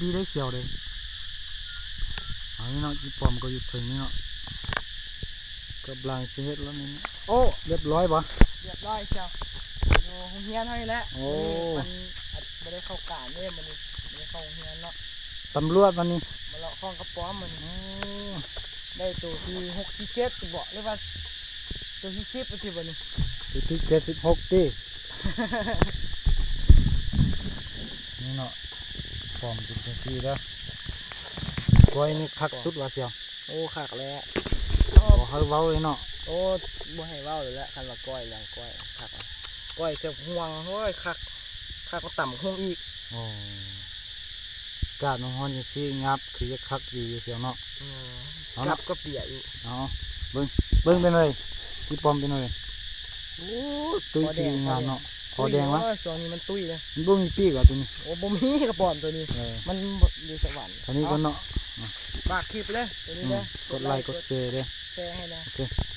ດີໄດ້ສຽວເດ້. ເອົານີ້ເນາະ ຈີ່ປ້ອມກໍຢູ່ເທິງນີ້ເນາະ ກຳລັງຊິເຮັດແລ້ວນີ້. ໂອ້ ລຽບຮ້ອຍບໍ່? ລຽບຮ້ອຍສຽວ ຢູ່ໂຮງຮຽນເຮົານີ້ແຫຼະ. ໂອ້ ມື້ນີ້ມັນ ອາດບໍ່ໄດ້ເຂົ້າການເດ້ ມື້ນີ້ບໍ່ໄດ້ເຂົ້າໂຮງຮຽນເນາະ. ຕຳຫຼວດວັນນີ້ ມາເລາະຂອງກະປອມມື້ນີ້. ໂອ້ ໄດ້ໂຕທີຫົກ ທີເຈັດຊິເບາະ ຫຼືວ່າໂຕທີສິບວ່າຊິບໍ່ນີ້? ໂຕທີເຈັດສິບຫົກຕິ. ນີ້ເນາະ ປ້ອມເປັນຈັ່ງຊີ້ເດີ. ກ້ອຍນີ້ຄັກສຸດວ່າສຽວ. ໂອ້ ຄັກແຫຼະ ບໍ່ໃຫ້ເວົ້າເລີຍເນາະ. ໂອ້ ບໍ່ໃຫ້ເວົ້າເລີຍແຫຼະ ຄັນວ່າກ້ອຍ ເລື່ອງກ້ອຍຄັກ ກ້ອຍເສຍບຫວງ. ໂອ້ຍ ຄັກ ຄັກກວ່າຕຳບັກຫຸ່ງອີກ. ໂອ້ ອາກາດຮ້ອນໆຈັ່ງຊີ້ ຫຍາບຄືຈະຄັກດີຢູ່ສຽວເນາະ. ເອີ ເອົາເນາະ ກັບກໍເປຍອີກ. ເອົາ ເບິ່ງ ເບິ່ງເປັນໃດ ຈີ່ປ້ອມເປັນໃດ? ໂອ້ ຕຸ້ຍ ຄໍແດງ ຄືງາມເນາະ. ຄໍແດງວະ? ໂອ້ຍ ຊ່ວງນີ້ມັນຕຸ້ຍເດ້. ມັນບໍ່ມີປີກຫວາໂຕນີ້? ໂອ້ ບໍ່ມີ ກະປອມໂຕນີ້. ເອີ ມັນຢູ່ສະຫວັນ. ເທົ່ານີ້ກ່ອນເນາະ. ຝາກຄລິບເດີ ໂຕນີ້ເດີ ອືມ ກົດໄລກົດແຊເດີ ແຊໃຫ້ແດ່. ໂອເຄ.